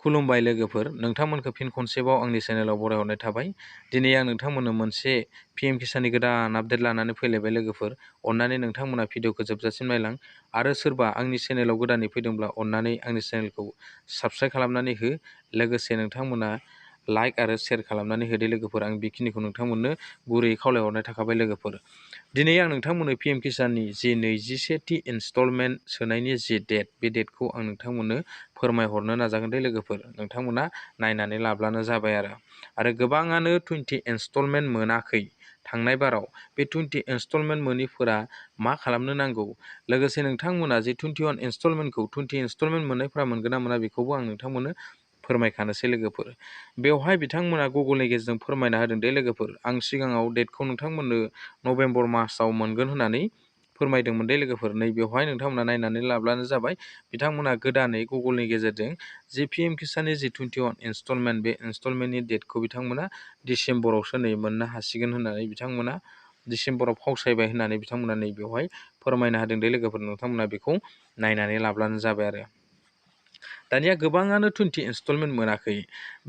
खुलुमबाय लोगोफोर, नोंथांमोनखौ फिन खनसेबाव आंनि चेनेलाव बरायहरनाय थाबाय। दिनै आं नोंथांमोननो मोनसे PM किसाननि गोदान आपडेट लानानै फैलायबाय लोगोफोर। अन्नानै नोंथांमोना भिडिअखौ जोबजासिम नायलां आरो सोरबा आंनि चेनेलाव गोदानै फैदोंब्ला अन्नानै आंनि चेनेलखौ साबस्क्राइब खालामनानै हो। लोगोसे नोंथांमोना लाइक आरो शेयार खालामनानै होदो लोगोफोर। आं बेखिनिखौ नोंथांमोननो गुरैयै खावलायहरनाय थाखाबाय लोगोफोर। दिनै आं नोंथांमोननो PM किसाननि जि 21थि इनस्टलमेन्ट सोनायनि जि डेट, बे डेटखौ आं नोंथांमोननो फोरमायहरनो नाजागोन दे लोगोफोर। नोंथांमोना नायनानै लाब्लानो जाबाय आरो गोबाङानो 20 इनस्टलमेन्ट मोनाखै थांनाय बाराव। बे 20 इनस्टलमेन्ट मोनिफोरा मा खालामनो नांगौ, लोगोसे नोंथांमोना जे 21 इनस्टलमेन्टखौ 20 इनस्टलमेन्ट मोननायफोरा मोनगोन ना मोना बेखौबो आं नोंथांमोननो फोरमायखानोसै लोगोफोर। बेवहाय बिथांमोना गुगोलनि गेजेरजों फोरमायना होदों दे लोगोफोर। आं सिगाङाव डेटखौ नोंथांमोननो नभेम्बर मासाव मोनगोन होननानै फोरमायदोंमोन दे लोगोफोर। नैबेवहाय नोंथांमोना नायनानै लाब्लानो जाबाय। बिथांमोना गोदानै गुगोलनि गेजेरजों जि PM किसाननि जि 21 इनस्टलमेन्ट, बे इनस्टलमेन्टनि डेटखौ बिथांमोना डिसेम्बरावसो मोननो हासिगोन होननानै बिथांमोना डिसेम्बराव फावसायबाय होननानै बिथांमोना नैबेवहाय फोरमायना होदों दे लोगोफोर। नोंथांमोना बेखौ नायनानै लाब्लानो जाबाय आरो। दानिया गोबाङानो 20 इनस्टलमेन्ट मोनाखै।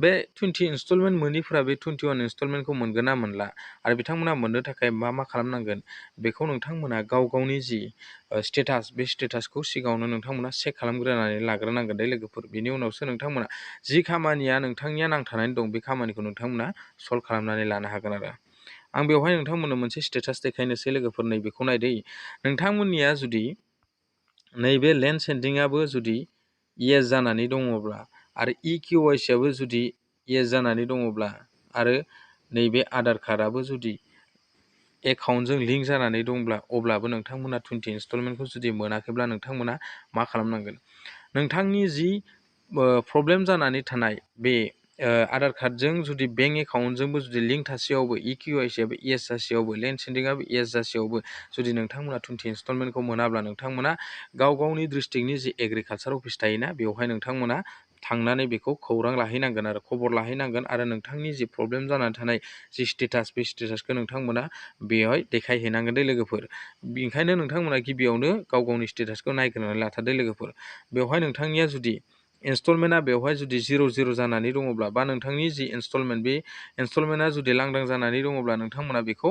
बे 20 इनस्टलमेन्ट मोनिफोरा बे 21 इनस्टलमेन्टखौ मोनगोन ना मोनला आरो बिथांमोना मोननो थाखाय मा खालामनांगोन, बेखौ नोंथांमोना गाव गावनि जि स्टेटास, बे स्टेटासखौ सिगाङावनो नोंथांमोना चेक खालामग्रोनानै लाग्रोनांगोन दे लोगोफोर। बिनि उनावसो नोंथांमोना जि खामानिया नोंथांनिया नांथानानै दं, बे खामानिखौ नोंथांमोना सल्भ खालामनानै लानो हागोन आरो। आं बेवहाय नोंथांमोननो मोनसे स्टेटास देखायनोसै लोगोफोर। नैबेखौ नायदै, नोंथांमोननिया जुदि नैबे लेन्ड सेन्डिंआबो जुदि येस जानानै दङब्ला आरो EKYC आबो जुदि येस जानानै दङब्ला आरो नैबे आधार कार्डआबो जुदि एकाउन्टजों लिंक जानानै दंब्ला, अब्लाबो नोंथांमोना 20 इनस्टलमेन्टखौ जुदि मोनाखैब्ला नोंथांमोना मा खालामनांगोन, नोंथांनि जि प्रब्लेम जानानै थानाय बे आधार कार्डजों जुदि बेंक एकाउन्टजोंबो जुदि लिंक थासेयावबो, EKYC आबो येस जासेयावबो, लेन्ड सेन्डिंआबो येस जासेयावबो जुदि नोंथांमोना 20 इनस्टलमेन्टखौ मोनाब्ला, नोंथांमोना गाव गावनि डिस्ट्रिक्टनि जि एग्रिकालसार अफिस थायोना, बेवहाय नोंथांमोना थांनानै बेखौ खौरां लाहैनांगोन आरो खबर लाहैनांगोन आरो नोंथांनि जि प्रब्लेम जानानै थानाय जि स्टेटास, बे स्टेटासखौ नोंथांमोना बेवहाय देखायहैनांगोन दे लोगोफोर। बेनिखायनो नोंथांमोना गिबियावनो गाव गावनि स्टेटासखौ नायग्रोनानै लाथारदो लोगोफोर। बेवहाय नोंथांनिया जुदि इनस्टलमेन्टआ बेवहाय जुदि 0 जानानै दङब्ला, बा नोंथांनि जि इनस्टलमेन्ट, बे इनस्टलमेन्टआ जुदि लांदां जानानै दङब्ला, नोंथांमोना बेखौ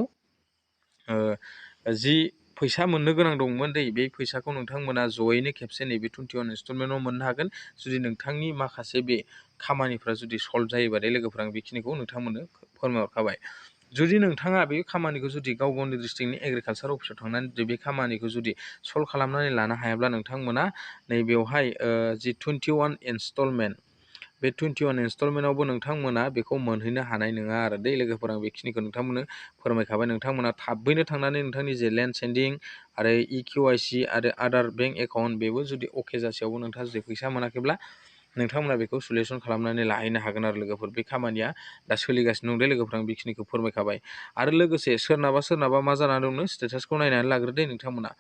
जि फैसा मोननो गोनां दंमोन दै, बे फैसाखौ नोंथांमोना जयैनो खेबसे नैबे 21 इनस्टलमेन्टआव मोननो हागोन, जुदि नोंथांनि माखासे बे खामानिफ्रा जुदि सल्भ जायोबा दे लोगोफोर। आं बेखिनिखौ नोंथांमोननो फोरमायहरखाबाय। जुदि नोंथाङा बे खामानिखौ जुदि गाव गावनि डिस्ट्रिक्टनि एग्रिकालसार अफिसाव थांनानै जुदि बे खामानिखौ जुदि सल्भ खालामनानै लानो हायाब्ला, नोंथांमोना नैबेवहाय जि 21 इनस्टलमेन्ट, बे 21 इनस्टलमेन्टआवबो नोंथांमोना बेखौ मोनहैनो हानाय नङा आरो दै लोगोफोर। आं बेखिनिखौ नोंथांमोननो फोरमायखाबाय। नोंथांमोना थाबैनो थांनानै नोंथांनि जे लेन्ड सेन्डिं आरो EKYC आरो आदार बेंक एकाउन्ट, बेबो जुदि अके जासेयावबो नोंथाङा जुदि फैसा मोनाखैब्ला, नोंथांमोना बेखौ सलिउसन खालामनानै लाहैनो हागोन आरो लोगोफोर। बे खामानिया दा सोलिगासिनो दं दे लोगोफोर। आं बेखिनिखौ फोरमायखाबाय। आरो लोगोसे सोरनाबा मा जानानै दंनो, स्टेटासखौ नायनानै लाग्रोदो नोंथांमोना।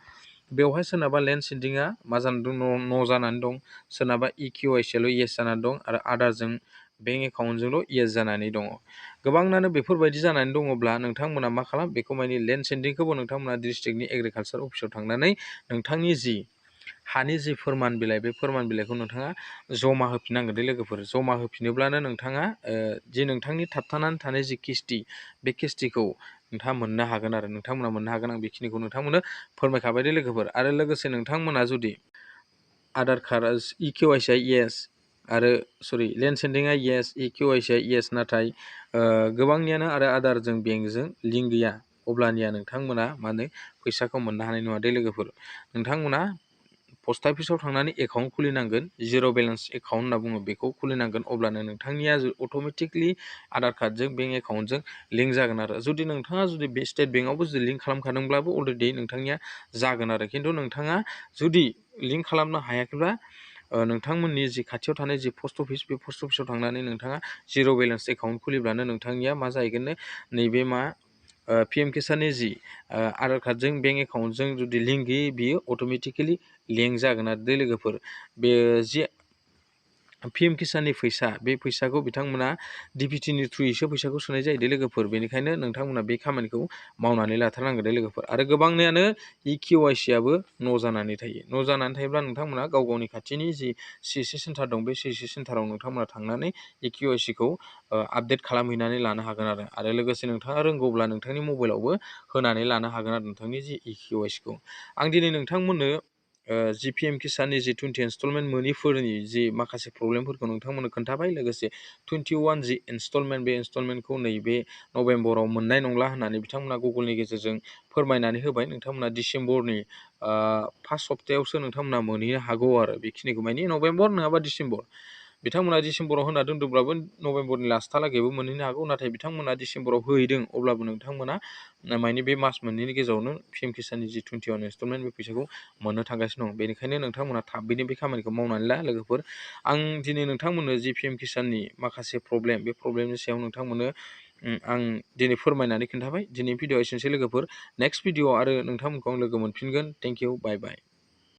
बेवहाय सोरनाबा लेन्ड सेन्डिंआ मा जानानै दं, न' जानानै दं, सोरनाबा EKYC आल' येस जानानै दं आरो आदारजों बेंक एकाउन्टजोंल' येस जानानै दङ। गोबांनानो बेफोरबायदि जानानै दङब्ला, नोंथांमोना मा खालाम, बेखौ माने लेन्ड सेन्डिंखौबो नोंथांमोना डिस्ट्रिक्टनि एग्रिकालसार अफिसाव थांनानै नोंथांनि जि हानि जि फोरमान बिलाइ, बे फोरमान बिलाइखौ नोंथाङा जमा होफिननांगोन दे लोगोफोर। जमा होफिनोब्लानो नोंथाङा जि नोंथांनि थाबथानानै थानाय जि किस्ति, बे किस्तिखौ नोंथाङा मोननो हागोन आरो नोंथांमोना मोननो हागोन। आं बेखिनिखौ नोंथांमोननो फोरमायखाबाय दे लोगोफोर। आरो लोगोसे नोंथांमोना जुदि आधार कार्ड EKYC आ येस आरो लेन्ड सेन्डिंआ येस, EKYC आ येस, नाथाय गोबांनियानो आरो आधारजों बेंकजों लिंक गैया, अब्लानिया नोंथांमोना मा होनो, फैसाखौ मोननो हानाय नङा दे लोगोफोर। नोंथांमोना पस्ट अफिसाव थांनानै एकाउन्ट खुलिनांगोन, जिर' बेलेन्स एकाउन्ट होनना बुङो, बेखौ खुलिनांगोन। अब्लानो नोंथांनिया अट'मेटिकलि आधार कार्डजों बेंक एकाउन्टजों लिंक जागोन आरो। जुदि नोंथाङा जुदि बे स्टेट बेंकआवबो जुदि लिंक खालामखादोंब्लाबो अलरेडि नोंथांनिया जागोन आरो। खिन्थु नोंथाङा जुदि लिंक खालामनो हायाखैब्ला, नोंथांमोननि जि खाथियाव थानाय जि पस्ट अफिस, बे पस्ट अफिसाव थांनानै नोंथाङा जिर' बेलेन्स एकाउन्ट खुलिब्लानो नोंथांनिया मा जाहैगोननो, नैबे मा PM किसाननि जि आधार कार्डजों बेंक एकाउन्टजों जुदि लिंक गैयै, बियो अट'मेटिकेलि लिंक जागोन आरो दै लोगोफोर। बे जि पिएम किसाननि फैसा, बे फैसाखौ बिथांमोना डिबिटिनि थ्रुयैसो फैसाखौ सोनाय जायो दे लोगोफोर। बेनिखायनो नोंथांमोना बे खामानिखौ मावनानै लाथारनांगोन दे लोगोफोर। आरो गोबांनियानो इकेवाइसिआबो न' जानानै थायो। न' जानानै थायोब्ला नोंथांमोना गाव गावनि खाथिनि जि CSC सेन्टार दं, बे CSC सेन्टाराव नोंथांमोना थांनानै इकेवाइसिखौ आपडेट खालामहैनानै लानो हागोन आरो लोगोसे नोंथाङा रोंगौब्ला नोंथांनि मबाइलावबो होनानै लानो हागोन आरो नोंथांनि जि इकेवाइसिखौ। आं दिनै नोंथांमोननो जि पिएम किसाननि जि 20 इनस्टलमेन्ट मोनिफोरनि जि माखासे प्रब्लेमफोरखौ नोंथांमोननो खोन्थाबाय। लोगोसे 21 जि इनस्टलमेन्ट, बे इनस्टलमेन्टखौ नैबे नभेम्बराव मोननाय नंला होननानै बिथांमोना गुगोलनि गेजेरजों फोरमायनानै होबाय। नोंथांमोना डिसेम्बरनि फार्स्ट सप्तायावसो नोंथांमोना मोनहैनो हागौ आरो बेखिनिखौ, माने नभेम्बर नङाबा डिसेम्बर। बिथांमोना डिसेम्बराव होना दोनदोंब्लाबो नभेम्बरनि लास्टहालागैबो मोनहैनो हागौ। नाथाय बिथांमोना डिसेम्बराव होहैदों, अब्लाबो नोंथांमोना माने बे मास मोननैनि गेजेरावनो पिएम किसाननि जि 21 इनस्टलमेन्ट, बे फैसाखौ मोननो थांगासिनो दं। बेनिखायनो नोंथांमोना थाबैनो बे खामानिखौ मावनानै ला लोगोफोर। आं दिनै नोंथांमोननो जि पिएम किसाननि माखासे प्रब्लेम, बे प्रब्लेमनि सायाव नोंथांमोननो आं दिनै फोरमायनानै खोन्थाबाय। दिनै भिडिअ एसेनोसै लोगोफोर। नेक्स्ट भिडिअ आरो नोंथांमोनखौ आं लोगो मोनफिनगोन। Thank you, bye bye.